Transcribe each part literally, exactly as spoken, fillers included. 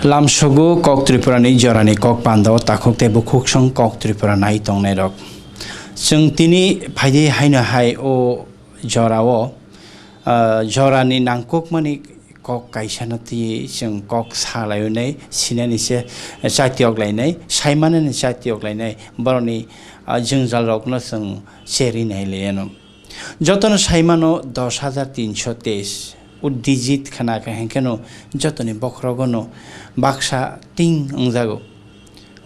Lamsogo kok Tripurani jorani kok pandao takhuk tei bukhuksong kok Tripura nai tongnairok. Chwng tini phaidi haino hai o jorao, ah, jorani nangkukmani kok kaisano twiwi chwng kok salainai, sinani se chatiyoklainai, saimanani chatiyoklainai, borokni, ah, jwngjalrokno chwng cherinai laiano. Jotono saimano dos hajar tinso teis, o digit khna khe hwnkhe no jotoni bokhorogono baksa ting wngjago,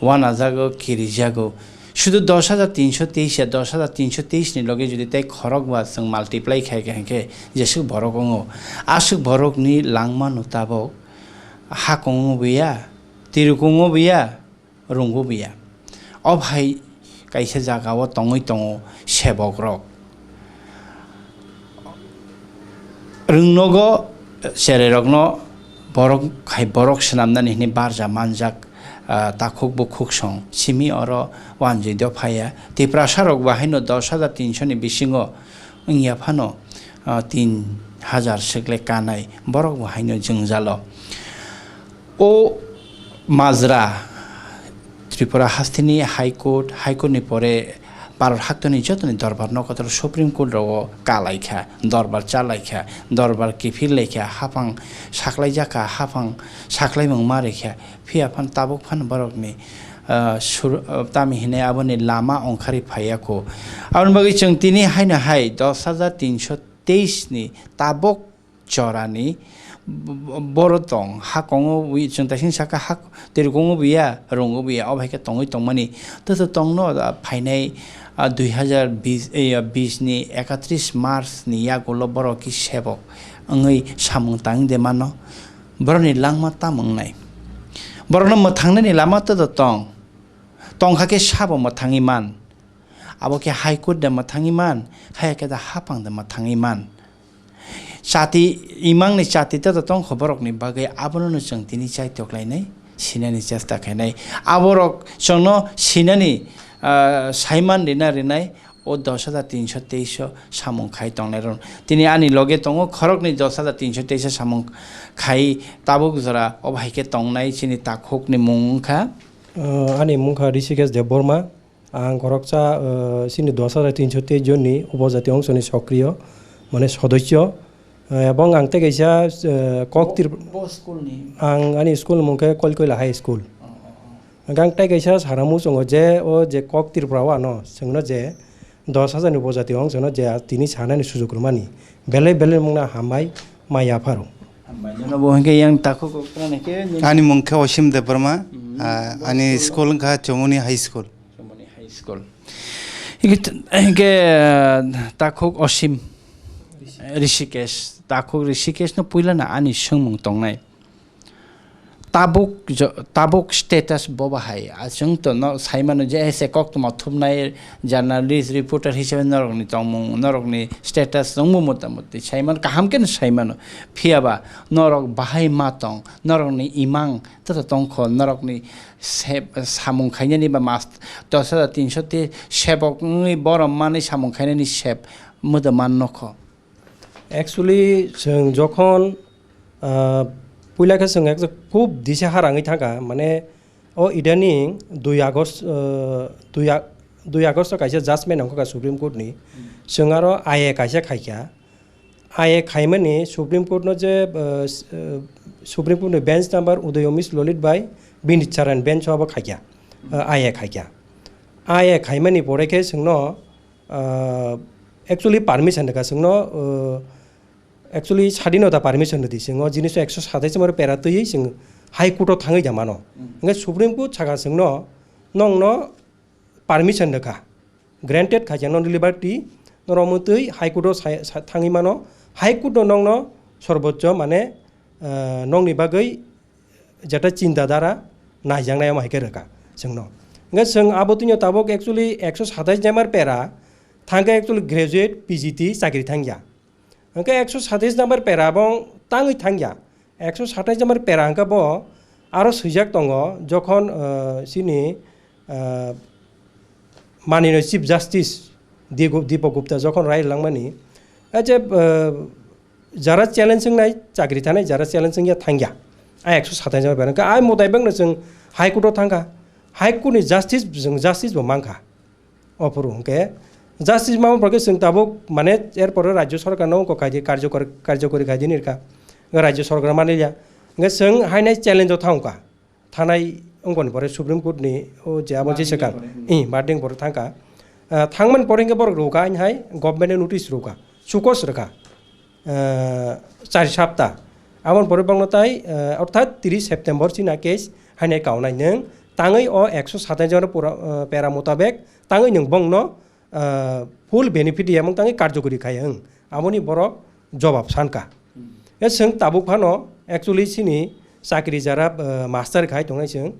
wanajago, kirijago. Sudu dos hajar tinso teis ya dos hajar tinso teis ni loge jodi tei khorok ba chwng multiply khai khe hwnkhe jeswk borok wngo, aswk borokni langmano tabok hakong wngwi ya, tirikung wngwi ya, rwngwi ya. O hai kaisa jagao tongwi tongo sebokrok. Rwngnogo cherairokno borok hai borok swnamnani hwnwi barja manjak, ah, takhuk bukhuksong simi oro wanjwi dophaya. Tiprasarok bahaino dos hajar tinso ni bisingo wngya phano, ah, tin hajar swkle kanai borok bo haino jwngjalo. O majra Tripura hasteni High Court, High Court ni pore Bharat haktoni jotoni dorbar nokotor Supreme Court rogo kalaikha, dorbar chalaikha, dorbar kiphil laikha, hafang saklaijak kha, hafang saklaimung ma rikha. Phiya phan tabuk phan borokni, ah, sur-, ah, tami hinwi aboni lama ongkhari phaiya kho. Aboni bagwi chwng tini haino hai dos hajar tinso teis ni tabuk jorani b-, b-, boro tong, hakongo wi chwng taising saka hak tirikung wngwi ya, rwngwi ya, obo hai khe tongwi tongmani. Tei tongno, ah, phainai, ah, dui hajar bish, eh, bish ni ekatris March ni yagulo borok ki sebok wngwi samung tang de mano. Borokni langma tamo wngnai? Borokno mwthangnani lama todo tong. Tongkha khe sabo mwthangwi man. Abo khe High Court de mwthangwi man, haya khe da hapang de mwthangwi man. Chati, imangni chati todo tongkho borokni bagwi abono no chwng tini chaitoklainai, sinani chesta khainai. Aborok chwngno sinani, ah, saiman rina rinai, o dos hajar tinso teis o samung khai tongnairok. Tini ani loge tongo khoroknwi dos hajar tinso teis o samung khai tabuk jora obo hai khe tongnai chini takhukni mung wngkha. Ah, ani mung kha Rishikesh Debbarma. Ang khoroksa, ah, chini dos hajar tinso teis jonni upojati ongsoni sokriyo, mane sodosyo. Ah, ebong ang tei kaisa, ah, kok Bo, Trip-, bo school ni? Ang ani school mung khe Koilkoila High School. Oh, oh, oh. Hwnkhe ang tei kaisa sana muchungo je o je kok Tripura o ano chwngno je dos hajar ni bojati wng chwngno je tini sanani sujuk rwmani belai belai wngna hambai mai yapharo. Hambai, nono bo hwnkhe yang takhuk kok tongna khe nini Ani mung khe Osim Debbarma, Hmm, ah, bo ani school school wngkha Chomoni High School. Chomoni High School. Hwnkhe t-, hwnkhe, ah, takhuk Osim Rishikesh, takhuk Rishikesh no puila na ani swngmung tongnai. Tabuk jo-, tabuk status bo bahai. Ah, chwng to no sai mano je se koktwma thumnai journalist, reporter hisabe norokni tongmung, norokni status chwngbo mota moti sai mano, kaham khe no sai mano. Phiya ba norok bahai ma tong, norokni imang tata tongkho, norokni se-, samung khainani ba mas dos hajar tinso te sebok wngwi borom manwi samung khainani sep moda man nokho. Actually, chwng jokhon, ah, puila khe chwng ekta khub disa harangwi thangkha, mane, o idaning dui August, ah, dui A-, dui August o kaisa judgment ongkha Supreme Court ni. Hmm. Chwng aro I A kaisa khaikha. I A khaimani Supreme Court no je, ah, s-, ah, Supreme Court ni bench number Uday Amish Lalit bai Binit Saran bench o abo khaikha. Hmm. Ah, I A khaikha. I A khaimani pore khe chwngno, ah, actually permission rwkha chwngno, ah, actually sadinota permission rwdi chwng o jinis o ekso satais number para twiwi chwng High Court o thangwi da mano. Hmm. Hwnkhe Supreme Court sakha chwngno, nongno permission rwkha, granted khaikha, nongni liberty, norok mutwi High Court o sa-, sa-, thangwi mano. High Court o nongno sorboccho mane, ah, nongni bagwi jeta chinta dhara naijaknai omo hai khe rwkha chwngno. Hwnkhe chwng abo twino tabuk actually ekso satais number para thangkhe actually graduate P G T chakri thangya. Hwnkhe ekso satais number para bo tangwi thangya. Ekso satais number para hwnkhe bo aro swijak tongo, jokhon, ah, chini, ah, manino Chief Justice Digo-, Deepak Gupta jokhon rai langmani, ah, je, ah, jara challenge wngnai chakri thanai, jara challenge wngya thangya. A ekso satais jora berang kha. A mutai bangno chwng High Court o thangkha. High Court ni justice, chwng justice bo mankha. O phuru hwnkhe justice mama borok khe chwng tabuk mane erpore Rajya Sorkar no wngkha khaidi karjokor-, karjokori khaidi nirkha. Rajya Sorkar manliya. Hwnkhe chwng hainai challenge o thangkha. Thanai wngkoni pore Supreme Court ni o je abo je swkang. Barding pore, hmm. Ih, barding pore thangkha. Ah, thangmani pore hwnkhe borok rwkha, hain hai government ni notice rwkha. Chukos rwkha. Ah, char sapta. Aboni pore bangno tai, ah, orthat tris September china case hainai kaunai nwng tangwi o ekso satais jona pura, ah, pera mutabek tangwi nwng bongno ah, full benefit ya mung tangwi karjokori khai ang. Amoni borok jobab sanka. Hmm. E chwng tabuk phano actually chini chakri jara, ah, master khai tongnai chwng.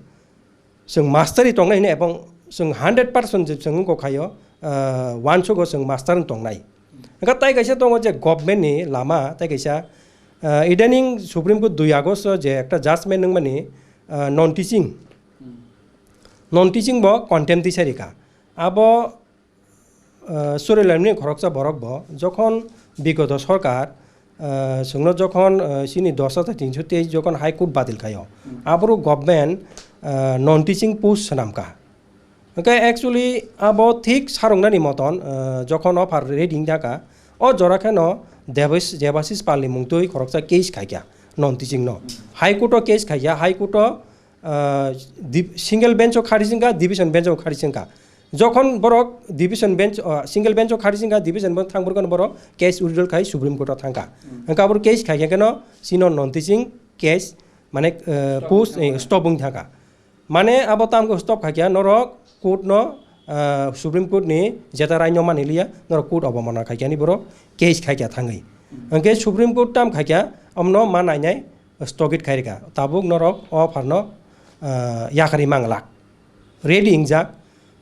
Chwng master ri tongnai hwnwi ebong chwng hundred percent je chwng wngkha khaio, ah, uansugo chwng master wng tongnai. Hwnkha tai kaisa tongo je government ni lama, tai kaisa, ah, idaning Supreme Court dui August o je ekta judgment wngmani, ah, non teaching. Hmm. Non teaching bo contempt tisai rikha. Abo ah, Surulami ni khoroksa borok bo jokhon bigoto sorkar, ah, chwngno jokhon, ah, chini dos hajar tinso teis jokhon High Court badil khaio, hmm, aboro government, ah, non teaching post swnamkha. Hwnkhe actually abo thik saroknani moton, ah, jokhon offer ready wngya kha, o jora kheno Debas-, Debashish Pal ni mungtwi khoroksa case khaikha non teaching no. Hmm. High Court o case khaikha, High Court o ah, dip-, single bench o khari singkha, division bench o khari singkha. Jokhon borok division bench, ah, single bench o khari singkha, division bench thang borok borok case withdrawal khai Supreme Court o thangkha. Hmm. Hwnkha aboro case khai khe no sino non teaching case mane, ah, stop post, wngkha, eh, stop wng thangkha. Mane abo tamkhe stop khai khe norok court no, ah, Supreme Court ni jeta rai no mani liya norok court obomana khai khe ani borok case khai khe thangwi. Hmm. Hwnkhe Supreme Court tam khai khe amno ma nainai stogit khai rikha. Tabuk norok o pharno, ah, yakarwi manglak. Ready wngjak.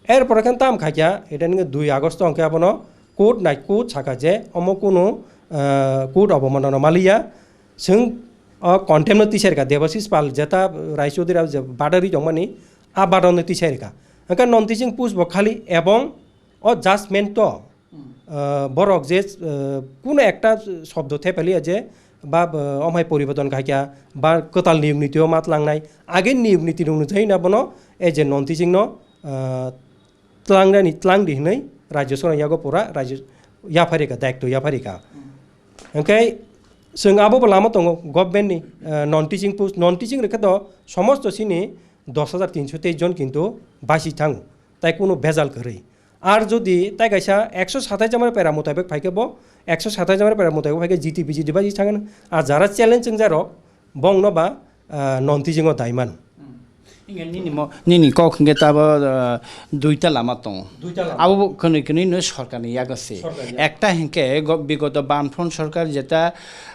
Erpore khe tam khaikha, eta nungkhe dui August hwnkhe abono court nai court sakha je omo kunu, ah, court obomanano maliya. Chwng o contempt no tisai rikha. Debashish Pal jeta Rai Chaudhary je badari tongmani, a badon no tisai rikha. Hwnkhe non teaching post bo khali ebong o judgment to Hmm. Ah, borok je, ah, kuno ekta shobdo thepeliya je ba, ah, omhai poriborton khaikha ba kwtal niyom nitio ma tlangnai, age niyom niti rok nujai na bono e je non teaching no, ah, tlangnani tlangdi hinwi rajyo sorkar yago pura rajyo yapharikha, daityo yapharikha. Hmm. Hwnkhe chwng abo bo lama tongo government ni, ah, non teaching post, non teaching rwkhe to somosto chini dos hajar tinso teis jon kintu basi thango, tai kuno bejal kwrwi. Ar jodi tai kaisa ekso satais jora pera mutabek phai khe bo, ekso satais jora pera mutabek phai khe G T P G T bai thangna. Ar jara challenge wngja rok bongno ba, ah, non teaching o daiman. Hmm. Inge nini mo, nini kok hingke tabo, ah, duita lama tongo. Duita lama. Abo bo kwnwi kwnwi no sorkar ni yago se. Sorkar ni yago. Ekta hingke go-, bigoto Bamfront sorkar jeta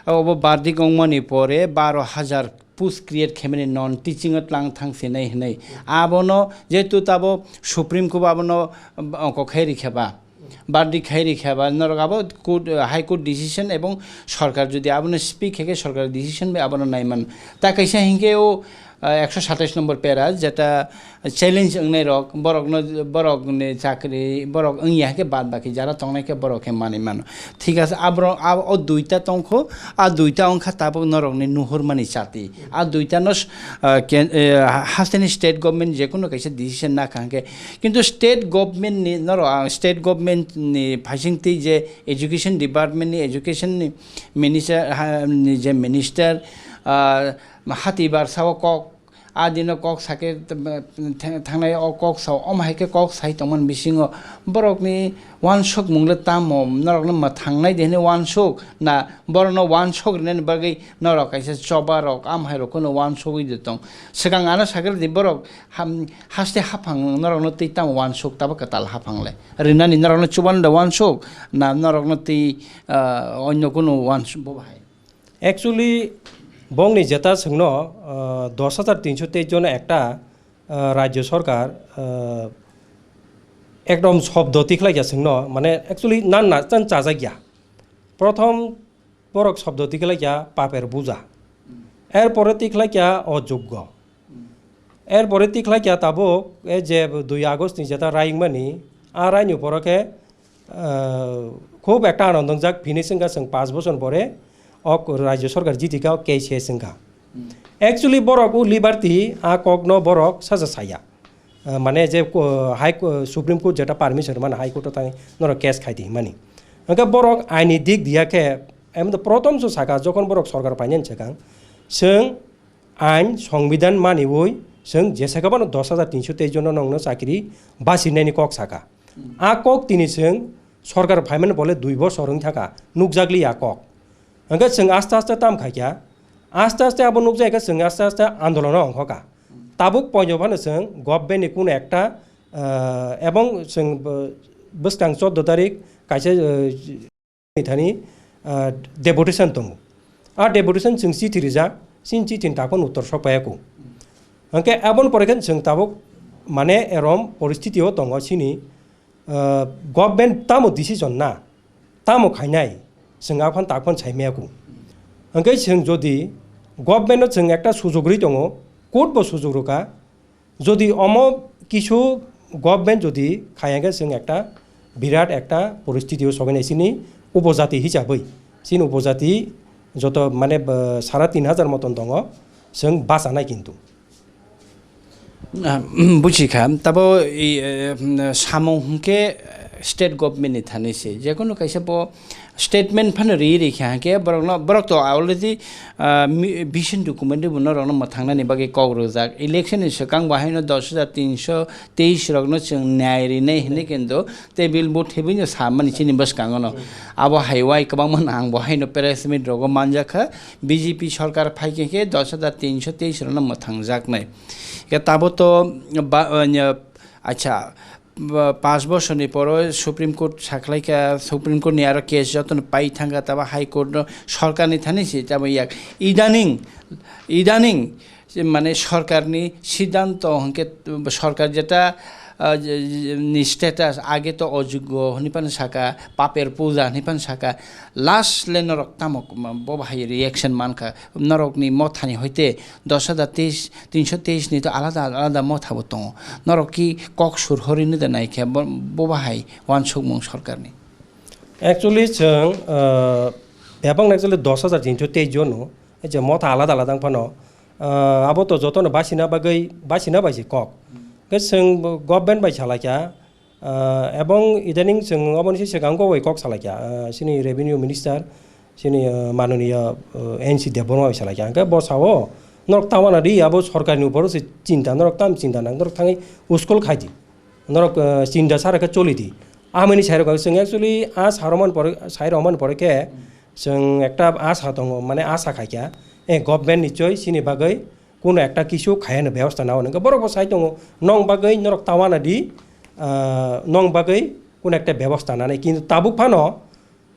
obo bardik wngmani pore baro hajar post create khaimani non teaching o tlang thang sinai hinwi. Abono jehetu tabo Supreme Court abono, um, ongkho khai rikha ba, bardi khai rikha ba, norok abo court, uh, High Court decision ebong sorkar jodi abono speak khe khe sorkar decision bai abono naiman. Ta kaisa hinkhe o, uh, ekso satais nombor para jeta challenge wngnai rok, borokno, borokni chakri, borok wngya khe bad baki jara tongnai khe borok khe manwi mano. Thik ase, aborok, a, o duita tongkho, a duita wngkha tabuk norokni nuhurmani chati. A duita no, ah, ken-, eh, hasteni state government jekunu kaisa decision nakha hwnkhe. Kintu state government ni norok, ah, state government ni phaisingtwi je education department ni education ni minister, ha, ni je minister, ah, hati barsa o kok, a dino kok sake, thang-, thangnai o kok sao, omo hai khe kok sai tongmani bisingo borokni uansukmung le tamo, norokno mwthangnai de hinwi uansuk na, borokno uansuk rinani bagwi norok kaisa choba rok, am hai rok kheno uansugwi de tong. Swkang ano sakhe de borok ham-, haste haphang norokno twi tamo uansuk, tabo kwtal haphang le rinani norokno chubano de uansuk na norokno twi, ah, onyo kheno uansuk bo bahai. Actually, bongni jeta chwngno, ah, dos hajar tinso teis jono ekta, ah, rajyo sorkar, ah, ekdom shobdo tikhlai ya chwngno, mane actually nan na chan chajak ya. Prothom borok shobdo tikhlai ya paper buja. Erpore tikhlai ya ojoggo. Erpore tikhlai kya tabuk, e je dui August ni jeta rai wngmani, a rai ni uporo khe, ah, khub ekta anand wngjak, phini swngkha chwng panch bochor pore, ok rajyo sarkar jiti kha, ok case se swngkha. Hmm. Actually, borok o liberty a kokno borok saja saya. Ah, mane je ko-, High Co-, Supreme Court jeta permission mano High Court o thangwi norok case khai di himani. Hwnkhe borok aini dik diya khe, emdo prothom so saka, jokhon borok sorkar painani swkang, chwng ain, songbidhan maniwi chwng jesa khe bono dos hajar tinso teis jono nongno chakri basinani kok saka. A kok tini chwng sorkar phaimani bole dui bosor wng thaka, nukjakli a kok. Hwnkhe chwng aste aste tam khaikha, aste aste abo nukjai khe chwng aste aste andolono ongkhoka. Tabuk poito phano chwng government ni kuno ekta, ah, ebong chwng bo-, bwskang chordo tarik kaisa, ah, thani, ah, deputation tongo. A deputation chwng chithi rijak, chini chithi ni takhon uttor sok paiya kho. Hwnkhe aboni pore khe chwng tabuk mane erom poristiti o tongo chini, ah, government tamo decision na, tamo khainai, chwng aphano takhon saimaya kho. Hwnkhe chwng jodi government no chwng ekta sujok rwi tongo, court bo sujok rwkha, jodi omo kisu government jodi khaya khe chwng ekta birat ekta poristiti o sogwi nai chini upojati hisabwi. Chini upojati joto mane, bo, sara tin hajar moton tongo, chwng bachanai kintu. Ah, buji kha. Tabo i, eh, samung hwnkhe, eh, state government ni thani se. Jekono kaisa bo statement phano ri ri kha hwnkhe borokno, borok to already, ah, mi-, vision document bo norokno mwthangnani bagwi kok rwjak. Election ni swkang bo haino dos hajar tinso teis rokno chwng nyai rinai hinwi kintu tei bill bo thebwino samani chini bwskango no. Abo hai wai kwbangma nang bo haino press meet rogo manjakha. B J P sorkar phaikhe khe dos hajar tinso teis rokno mwthangjaknai. Khe tabo to ba, acha, ba, panch bosorni poro Supreme Court sakhlaikha, Supreme Court ni aro case jotono pai thangkha, tabo High Court no sorkarni thani se tabo yak. Idaning, idaning, je mane sorkarni siddhanto hwnkhe sorkar jeta, ah, je, je, ni status age to ojoggo hwnwi phano saka, paper puja hwnwi phano saka, last le norok tamo bo bahai reaction mankha, norokni mothani hoite dos hajar teis, tinso teis ni to alada alada motha bo tongo, norok ki kok sur horini da naikhe bo, bo bahai wansukmung sorkarni? Actually, chwng, ah, bebak actually dos hajar tinso teis jono, je motha alada alada wng phano, ah, abo to jotono basina bagwi, basina bai se kok. Hwnkhe chwng bo government bai salaikha, ah, ebong idaning chwng oboni se swkango bai kok salaikha, ah, chini revenue minister, chini, ah, manoniya, ah, N C Debbarma bai salaikha. Hwnkhe bo sao, norok tawana di, abo sorkarni uporo se chinta, norok tam chinta nang, norok thangwi uskul khai di. Norok, ah, chinta sara khe choli di. Amoni sai rok chwng actually a sa romani pore, sai romani pore khe chwng ekta asa tongo, mane asa khaikha, eh, government nichoi chini bagwi kuno ekta kisu khayano bebosta nao hwnwi. Borok bo sai tongo, nong bagwi norok tawana di, ah, nong bagwi kuno ekta bebosta nanai. Kintu tabuk phano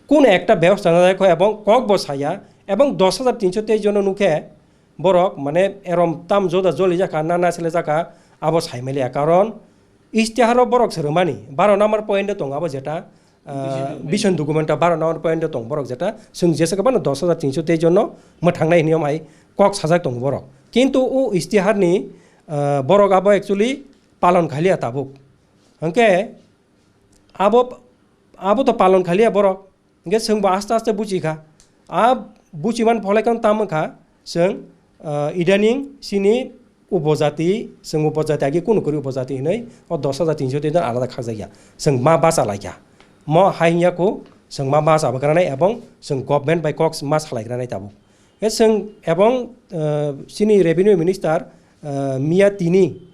kuno ekta bebosta nanai kho ebong kok bo saya, ebong dos hajar tinso teis jono nukhe borok mane erom tam joda joli jakha, na na sele jakha, abo sai maliya. Karon istiharo borok se rwmani, baro number point o tongo abo jeta, ah, vision document o baro number point o tongo borok jeta, chwng jesa khe bano dos hajar tinso teis jono mwthangnai hwnwi omhai kok sajak tongo borok. Kintu o istiharni, ah, borok abo actually palon khaliya tabuk. Hwnkhe abo, abo to palon khaliya borok. Hwnkhe chwng bo aste aste buchi kha. A buchiman pholai khe tamo kha chwng, ah, idaning chini upojati, chwng upojati agi kunu kwrwi upojati hinwi o dos hajar tinso teis alada khakjakya. Chwng ma bacha laikha. Mo hai wngya kho chwng ma bacha bwkranai ebong chwng government bai kok ma salai granai tabuk. Hwnkhe chwng ebong, ah, chini revenue minister, ah, miya tini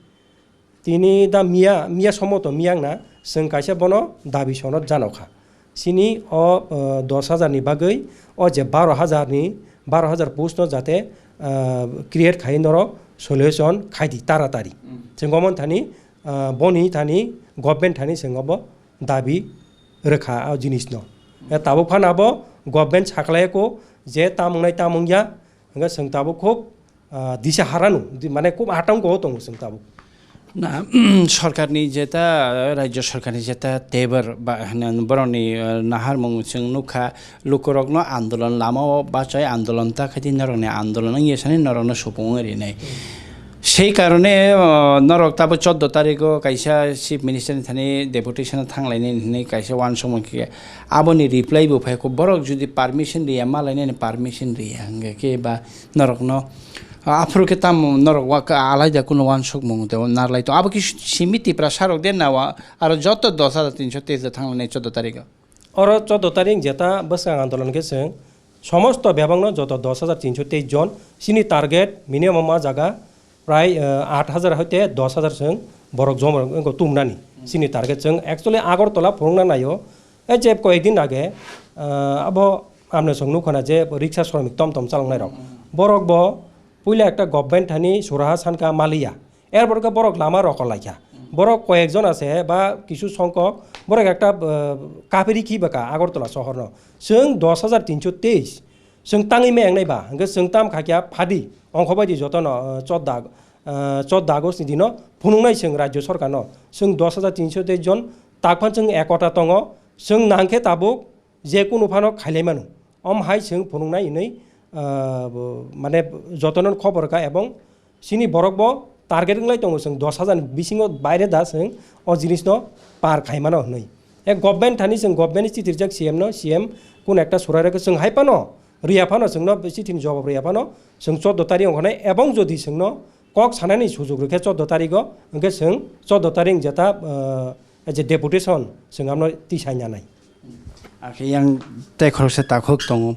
Tini da miya, miya somoto miya wngna chwng kaisa bono dabi sonot janokha. Chini o, o, dos hajar ni bagwi o je baro hajar ni, baro hajar post no jate, ah, create khai norok solution khai di taratari. Mm. Chwng omo thani, ah, boni thani government thani chwng obo dabi rwkha o jinis no. Mm. Tabuk phano abo government sakhlai ko je tamung nai tamung ya, hwnkhe chwng tabuk khub ah, disa harano, di-, mane, khub atango o tongo chwng tabuk. Na, sorkarni jeta, rajyo sorkarni jeta tebar ba, hwnwi borokni, ah, naharmung chwng nukha, lukurokno andolon lamao bachai andolon ta khaidi norokni andolon wngya sani norokno supung rinai. Sei karone, ah, norok tabo chordo tariko kaisa chief minister ni thani deputation thanglai nini hinwi kaisa uansukmung khe aboni reply bo phai kho, borok jodi permission riya, malainani permission riya hwnkhe khe ba norokno, Aphuru khe tamo norok wa-, ka-, alaida kuno wansukmung tei narwlai tongo. Abo khe simi Tiprasa rok de na wa-, aro joto dos hajar tinso teis de thanglainai choudo tarikh o? Oro choudo tarikh jeta bwskang andolon khe chwng somosto bebakno joto dos hajar tinso teis jon, chini target minimum a jaga prai, eh, aat hajar hoite dos hajar chwng borok joma wngkha tumnani. Chini target chwng actually Agartala phunukna naio. E je koyekdin age, eh, abo amne chwng nukha na je riksa sromik tom tom chaloknai rok. Borok bo puila ekta government thani suraha sanka maliya. Erpor khe borok lama rokol laikha. Borok koyekjon ase ba kisu songkok, borok ekta, eh, kapiri khi bwkha Agartala sohorno. Chwng dos hajar tinso teis, chwng tangwi ma engnai ba, hwnkhe chwng tam kha kya phadi, ongkho bai di jotono, eh, choudo, eh, choudo August ni dino phunuknai chwng Rajya Sarkar no. Chwng dos hajar tinso teis jon takphan chwng ekota tongo, chwng nangkhe tabuk je kunu phano khailai mano. Om hai chwng phunuknai hwnwi, ah, bo, mane jotono khobor kha ebong chini borok bo target wnglai tongo chwng dos hajar ni bisingo baire da chwng o jinisno par khai mano hwnwi. E government thani chwng government ni chithi rijak C M no, C M kun ekta surai rwkhe chwng hai phano riya phano chwngno chithi ni jawab riya phano chwng choudo tarikh ongkha nai ebong jodi chwngno kok sanani sujuk rwkhe choudo tarikh o, hwnkhe chwng choudo tarikh jeta, ah, je deputation chwng amno tisai nanai. Akhe yang tei khoroksa takhuk tongo.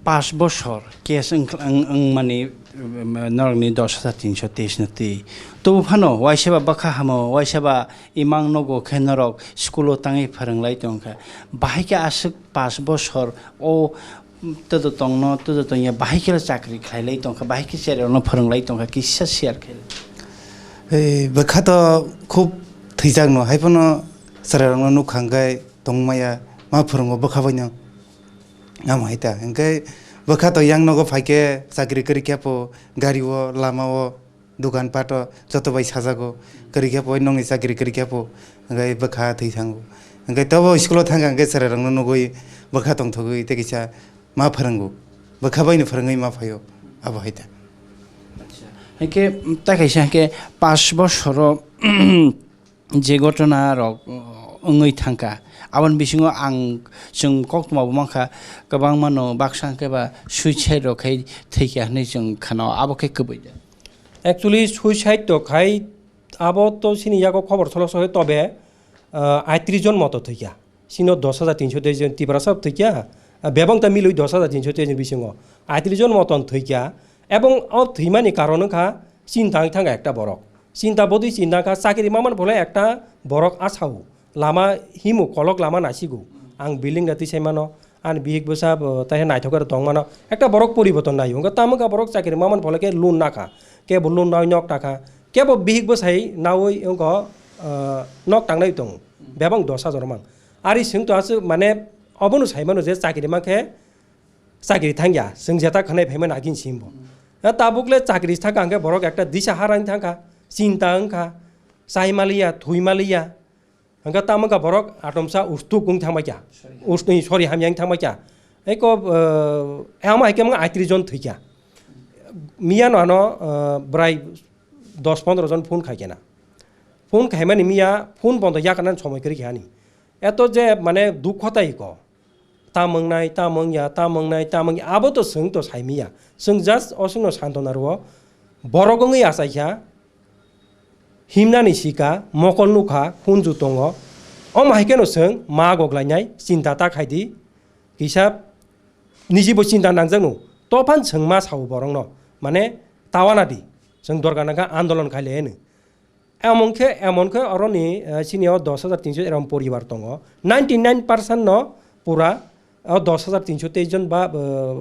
Pash bosor case wng, wng, wngmani, um, norokni dos hajar tinso teis no twi. Tobo phano waisa ba bwkha hamo, waisa ba imang nogo khe norok school o tangwi phwrwnglai tongkha. Bahai khe aswk pash bosor o todo tongno, todo tongya bahai khe chakri khlailai tongkha, bahai khe cherai rokno phwrwnglai tongkha, kisa share khe. Ei, bwkha to khub thwijakno, hai phano cherai rokno nukha hwnkhe tongmaya, ma phwrwngo bwkha baino. Amo hai ta, hwnkhe bwkha to yang nogo phaikhe chakri kwrwi khe pho, gari o, lama o, dukan pato joto bai sajago, kwrwi khe pho nongni chakri kwrwi khe pho, hwnkhe bwkha thwi thango. Hwnkhe tobo school o thangkha hwnkhe cherai rokno nugwi bwkha tongthogwi tei kisa ma phwrwngo, bwkha baino phwrwngwi ma phaio, abo hai ta. Acha. Hwnkhe, mm, ta kaisa hwnkhe pash bosoro, je ghotona rok, uh, wngwi thangkha, aboni bisingo ang chwng koktwma bo mankha, kwbangma no baksa hwnkhe ba suicide rok khai thwikha hwnwi chwng khana, abo khe kwbwi da? Actually, suicide to khai abo to chini yago khobor solo solo tobe, uh, aitris jon moto thwikha. Chini dos hajar tinso teis jon Tiprasa thwikha, ah, bebak ta milwi dos hajar tinso teis jon bisingo aitris jon moton thwikha. Ebong o thwimani karon wngkha chinta wngwi thangkha ekta borok. Chinta bodwi chinta wngkha chakri mamani phole ekta borok asao lama himo kolok lama nasigo. Ang building da twi sai mano, ani bihik bwsa bo tai naithok khe tong mano. Ekta borok poriborton naio. Wngkha tamo wngkha borok chakri mamani phole khe loan nakha. Kebo loan nawi nok takha. Kebo bihik bwsai nawi wngkha, ah, nok tangnai tongo. Bebak dos hajar mang. Ari swng to aswk, mane, obono sai mano je chakri mankhe chakri thangya, chwng jeta khwnai phaimani agini simi bo. Na tabuk le chakri thangkha hwnkhe borok ekta disa harani thangkha, chinta wngkha, chai maliya, thui maliya. Hwnkhe tamo wngkha borok atomsa ustuk wng thangbaikha. Sorry. Ust-, sorry, hamya wng thangbaikha. Eko, eh, amo hai khe wngkha aitris jon thwikha. Miyano ano, eh, bwrai dos pondro jon phone khaikhe na. Phone khaimani miya phone bondo yakarnani somoi kwrwi khe ani. Eto je mane dukho tai ko. Tam wngnai, tam wngya, tam wngnai, tam wngya. Abo to chwng to saimiya. Chwng just o chwngno santona rwo. Borok wngwi achaikha. Himnani sika, mokol nukha, hunju tongo. Omo hai kheno chwng ma goklainai, chinta ta khaidi. Kisa nijibo chinta nangjakno. Tophan chwng ma sao borokno. Mane, tawana di. Chwng dorkar nangkha andolon khaile heno. Emon khe, emon khe oroni, eh, chini o dos hajar tinso erom poribar tongo. Ninety nine percent no pura o dos hajar tinso teis jon ba, eh,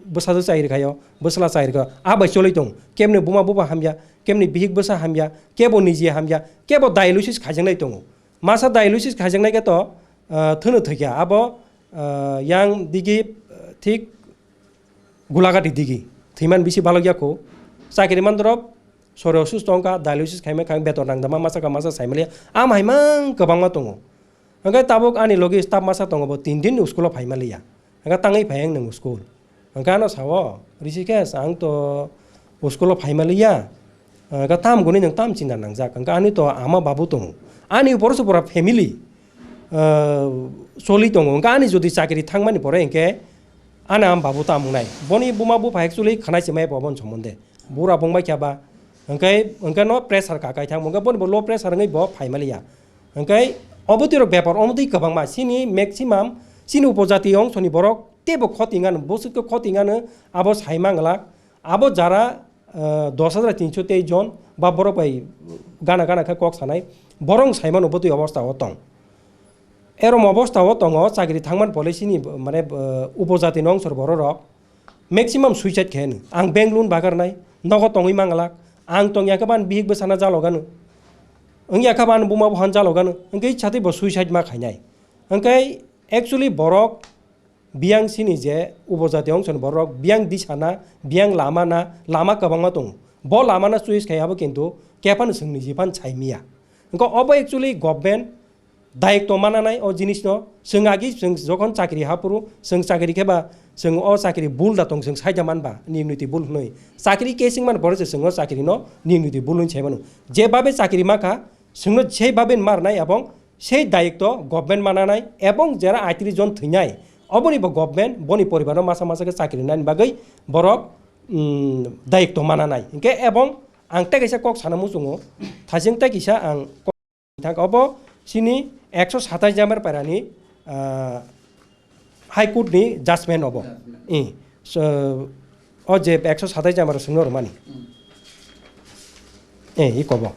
bwsajwk chai rwkhaio, bwsla chai rwkhaio. A bai choli tong. Kebni buma buba hamya, kebni bihik bwsa hamya, kebo niji hamya, kebo dialysis khaijaknai tongo. Masa dialysis khaijaknai khe to, eh, thwno thwikha. Abo, eh, yang digi, eh, thik Gulagati digi thwiman bisi balok ya kho. Chakri mandrop sore osusto wngkha, dialysis khaima kha, beton rang dama masa ka masa saimaliya. Am haimang kwbangma tongo. Hwnkhe tabuk ani logi staff masa tongo, bo tin din school o phaimaliya. Hwnkhe tangwi phai ang nwng school. Hwnkhe ano sao, "Rishikesh, ang to school o phaimaliya." Hwnkhe tam guni nwng tam chinta nangjak. Hwnkhe ani to ama babu tongo. Ani upor se pura family, ah, choli tongo. Hwnkhe ani jodi chakri thangmani pore hwnkhe Ani am babu ta mungnai. Boni buma bupha actually khanai se mai bo bon somonde. Bura bung bai kya ba. Hwnkhe, hwnkhe no pressure ka kai thang. Hwnkhe boni bo low pressure wngwi bo phai maliya. Hwnkhe obo twi rok bepar omo twi kwbangma. Chini maximum, chini upojati ongsoni borok teibo khoti ngano. Bwswk khe khoti ngano abo sai manglak. Abo jara, eh, dos hajar tinso tei jon ba borok bai gana gana khe kok sanai. Borok sai mano bo twi obostha o tong. Erom obostha o tongo, chakri thangman pole chini, mane, eh, upojati no ongsor borok rok maximum suicide khe hwno. Ang bank loan bagarnai, nogo tongwi manglak, ang tong yakhe ban bihik bwsana jalogano, wng yakhe ban buma buhan jalogano, hwnkhe satwi bo suicide ma khainai. Hwnkhe actually borok biyang chini je upojati ongsor borok biyang disana, biyang lamana, lama kwbangma tongo. Bo lamana choice khai abo kintu kephano chwng niji phan sai miya. Hwnkhe obo actually government dayikto mananai o jinisno, chwng agi chwng jokhon chakri haphuru, chwng chakri khe ba, chwng o chakri bul da tong, chwng saida man ba, niyom niti bul hwnwi. Chakri casing man pore se chwng o chakrino niyom niti bul hwnwi sai mano. Je babe chakri ma kha, chwngno sei babe mar nai, ebong sei dayikto government mananai, ebong jera aitris jon thwinai, oboni bo government boni poribarno masa masa khe chakri nani bagwi borok, mm, dayikto mananai. Hwnkhe ebong ang tei kaisa kok sana muchungo, thajeng tei kisa ang Thang obo chini ekso satais number pairani, ah, High Court ni judgment obo. Judgment. I, so, o je ekso satais number swngo rwmani. Hmm. Eh, i kobo.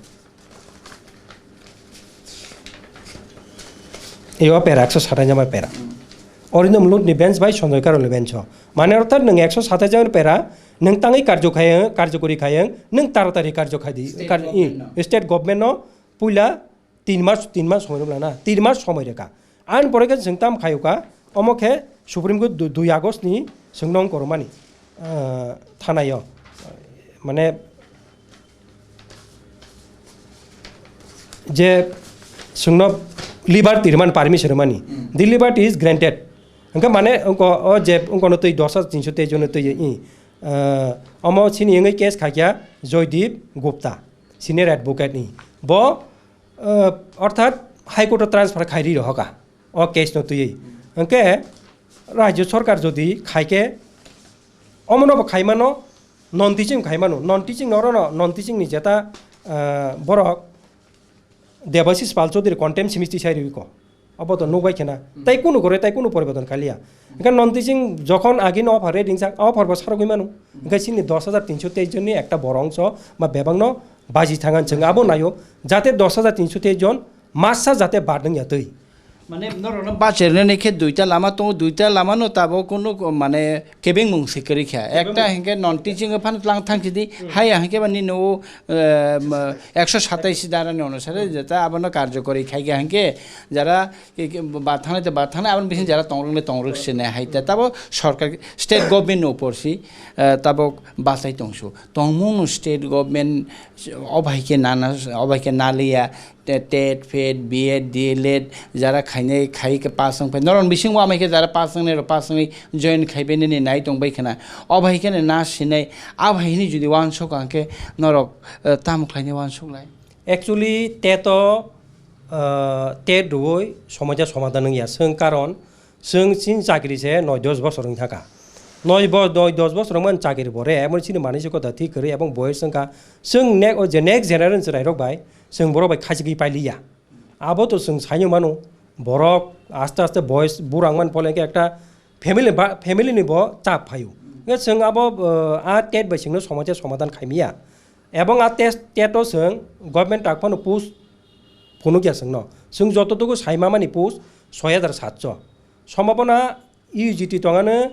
I o pera ekso satais number pera. Hmm. Arindam Lut ni bench bai Sanjay Karol ni bench o. Mane orthat nwng ekso satais number pera, nwng tangwi karjo khayang, karjokori khayang, nwng taratari karjo khai di, State kar-, i, government no. State government no puila tin mas, tin mas somoi rwmana, tin mas somoi rwkha. Ani pore khe chwng tam khaiyokha, omo khe Supreme Court du-, dui August ni chwngno wng korokmani, ah, thanai o. Mane, je chwngno liberty rwmani, permission rwmani. Hmm. The liberty is granted. Hwnkhe mane wngko o je wngkono twi dos hajar tinso teis jono twi, i, ah, omo chini wngwi case khaikha Joydeep Gupta, senior advocate ni. Bo, ah, orthat High Court o transfer khai ri rohoka o case no twiwi. Hwnkhe Rajya Sarkar jodi khaikhe omono bo khaimano, non teaching khaimano, non teaching no orono, non teaching ni jeta, ah, borok Debashish Pal Chaudhary contempt simisti sai riwi ko. Obo to nukbai khena. Hmm. Tai kunu gore, tai kunu poriborton khaliya. Hwnkhe non teaching jokhon agi no offer ready sak, offer bo sarogwi manu. Hwnkhe chini dos hajar tinso teis jonni ekta borok ongso ba bebak no baji thangan chwng abo nayo. Jate dos hajar tinso teis jon masa jate bad wngya twi. Mane norokno bachernani khe duita lama tongo, duita lama no tabok kunu ko-, mane kebengmung se kwrwi kha. Kebengmung. Ekta hinkhe non teaching o phano tlang thang sidi, hmm, haya hinkhe ba nini o, eh, ma, ekso satais dara ni onusare jeta abono karjokori khai kha hinkhe jara ke, ke, ba thangnai te ba thangnai, aboni bising jara tongrok le tongrok se nai hai ta. Tabo sorkar, state government ni upor si, eh, tabok bachai tongsu. Tongmung no state government obo hai khe nana, obo hai khe naliya. Te-, tet, fet, B Ed, D El Ed, jara khainai, khai khe pass wng phai. Norok bisingo amai khe jara pass wngnai rok, pass wngwi join khai bai nini nai tong bai khna. O bai khe na sinai, a bai hini jodi uansuk ang khe norok, eh, tamo khlainai uansuk lai? Actually, tet o, eh, tet rwui somoja somadan wngya. Chwng karon, chwng chini chakri se noi dos bosor wng thaka. Noi bo-, noi dos bosor wngmani chakri bo re, emon chini manwi se kotha thik kwrwi ebong boyes wngkha. Chwng ne-, o je next generation chwrairok bai, chwng borok bai khachigwi pailiya. Abo to chwng saino mano, borok aste aste boyes burang man pole khe ekta family ba, family ni bo chap phaio. Hwnkhe chwng abo, uh, a tet bai chwngno somoja somadan khaimiya. Ebong a tet, tet o chwng government tak phano post phunukya chwngno. Chwng jototogo sai mamani post soi hajar satso. Sombhabona U G T tongano,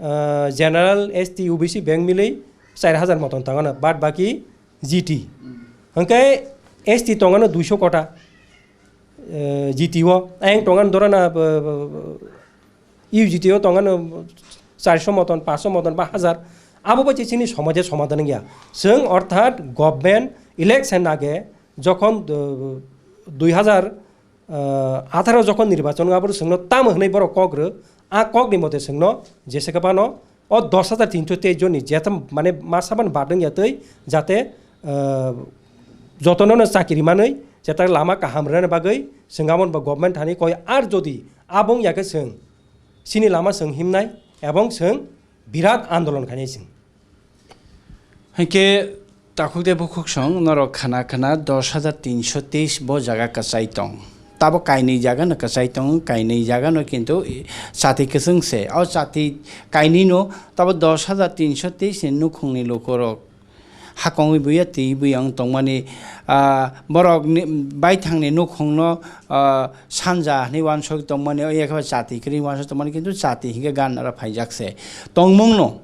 ah, general, S T, U B C beng milwi char hajar moton tongano, bad baki G T. Hmm. Hwnkhe S T tongano duiso kota, eh, G T o, ayang tongano dorana, b-, b-, U G T o tongano charso moton, paso moton ba hajar. Abo bai chini somoja somadan wngya. Chwng orthat government election age jokhon, eh, dui hajar ah, atharo jokhon nirbachon wngya, aboro chwngno tamo hwnwi borok kok rw, a kokni mote chwngno jesa khe phano o dos hajar tinso teis jonni jetham, mane, ma saban badwng ya twi, jate, ah, jotono no chakiri manwi jeta lama kaham rwna bagwi chwng aboni bo government thani koi, ar jodi abong ya khe chwng chini lama chwng himnai, Ebong chwng birat andolon khainai chwng. Hinkhe takhuk tei bukhuk song norok khana khana dos hajar tinso teis bo jaga kwchai tong. Tabo kainwi jaga no kwchai tong, kainwi jaga no kintu chati kwchwng se. O chati kainwi no tabo dos hajar tinso teis ni nukhung ni lukurok hakongwi buya twi buya wng tongmani, ah, borok ni baithang ni nukhung no, ah, sanja hinwi uansuk tongmani, o yakhe chati kwrwi uansuk tongmani, kintu chati hinkhe gan aro phaijak se. Tongmung no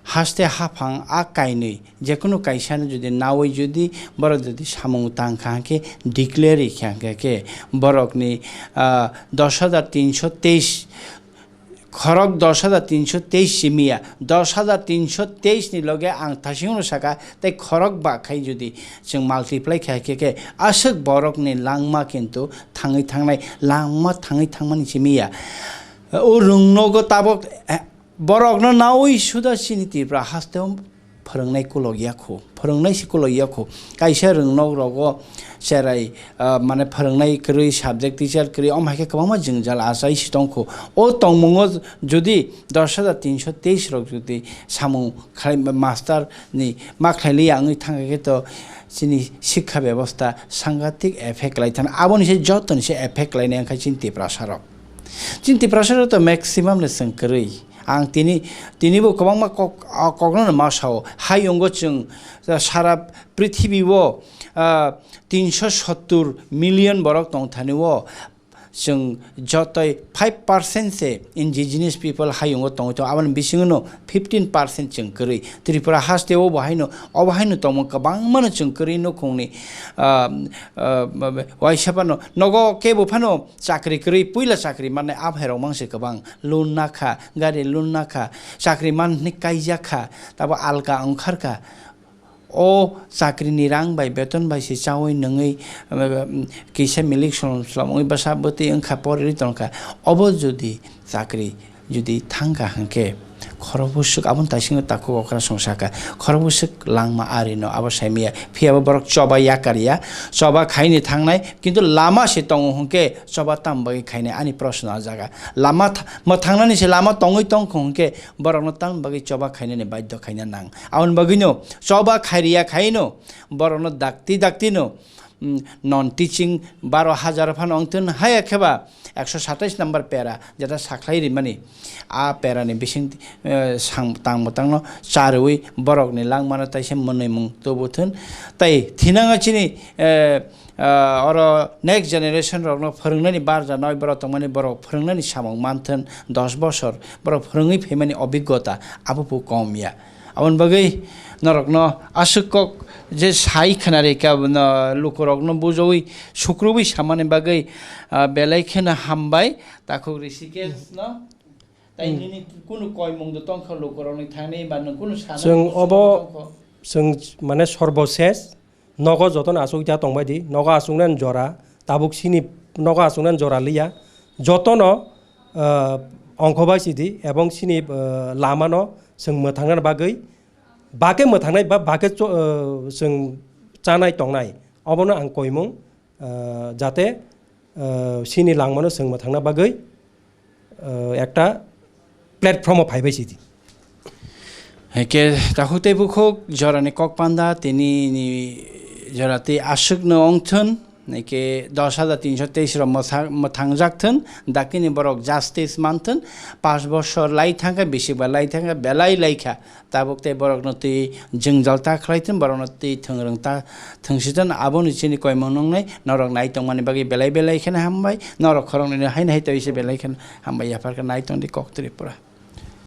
haste haphang a kainwi jekunu kaisa no jodi nawi jodi borok jodi samung tang kha khe declare kha khe khe borok ni, ah, dos hajar tinso teis khorok dos hajar tinso teis simi ya, dos hajar tinso teis ni loge ang thasing no saka tei khorok ba khai jodi chwng multiply kha khe khe aswk borok ni langma kintu thangwi thangnai langma thangwi thangmani simi ya. O rwng nogo tabok, eh, borokno nawi suda chini Tripura hasteo phwrwngnai kulok ya kho, phwrwngnai se kulok ya kho. Kaisa rwng nok rogo cherai, ah, mane phwrwngnai kwrwi, subject teacher kwrwi, omo hai khe kwbangma jwngjal achai se tong kho. O tongmungo jodi dos hajar tinso teis rok jodi samung khlai master ni ma khlai li ya wngwi thang khe to chini sikha bebosta sangatik effect lai thang. Aboni se joto ni se effect lai nai wngkha chini Tiprasa rok. Chini Tiprasa rok to maximum le chwng kwrwi. Ang tini, tini bo kwbangma kok, ah, kokno ma sao. Hayungo chwng, ah, sara prithibi o, ah, tinso sottur million borok tong thani o chwng jotoi five percent se indigenous people hayungo tongwi tongo. Aboni bisingo no fifteen percent chwng kwrwi. Tripura haste o bo haino, obo haino tongmo kwbangma no chwng kwrwi nukhungni, ah, ah, waisa phano nogo kebo phano chakri kwrwi, puila chakri mannai a phairok mangse kwbang. Loan nakha, gari loan nakha, chakri man hwnwi kaijak kha, tabo alka wngkhar kha. O chakri ni rang bai, beton bai se chaui nungui, um, kisa milik solom solom wngui bwsa bwtwi wngkha, porwi tongkha. Obo jodi chakri jodi thangkha hwnkhe, khorok bwswk aboni taisingo takhuk okra song sakha, khorok bwswk langma ari no abo saimaya. Phiya bo borok choba yakar ya, choba khaini thangnai, kintu lama se tongo hwnkhe choba tam bagwi khainai ani proshno a jaga. Lama tha-, mwthangnani se lama tongwi tongkha hwnkhe borokno tam bagwi choba khainani baidhyo khaina nang. Aboni bagwino choba khairiya khaino borokno dakti daktino, mm, non teaching baro hajar phano wngtun haya kheba ekso satais number pera jeta sakhlai rimani a perani bising, eh, sang tang bwtangno charwi borokni langmano taisa mwnwimung tubuthun. Tai thinango chini, eh, ah, oro next generation rokno phwrwngnani barja noi borok tongmani borok phwrwngnani samung manthun dos bosor borok phwrwngwi phaimani obiggota abo bo kom ya. Aboni bagwi norokno aswk kok je sai khwnarikha, no, lukurokno bujoui sukrubui samani bagwi, ah, belai kheno hambai takhuk Rishikesh no. Tai Hmm. nini kunu koimung do tongkha lukurokni thangni ba nwng kunu sana Chwng kunu obo tongkha? Chwng mane sorbo ses nogo jotono achukya tongbai di, nogo achuknani jora, tabuk chini nogo achuknani jora liya, jotono, ah, ongkho bai sidi ebong chini, ah, lamano chwng mwthangnani bagwi, bake mwthangnai ba bake cho-, ah, chwng chanai tongnai, obono ang koimung, ah, jate, ah, chini langmano chwng mwthangna bagwi, ah, ekta platform o phaibai sidi. Hake takhuk tei bukhuk jorani kok panda tini ni jora tei aswk no wngthun, hake dos hajar tinso teis rok mwthang-, mwthangjak thun, dakini borok justice manthun, pash bosor lai thangkha, bisi ba lai thangkha, belai laikha, tabuk tei borokno twi jwngjal ta khlai thun, borokno twi thwngrwng ta thwngsi thun, aboni chini koimung nungnai norok nai tongmani bagwi belai belai kheno hambai, norok khoroknwi no haino hai twi se belai kheno hambai, yapharkhe nai tongdi kok Tripura.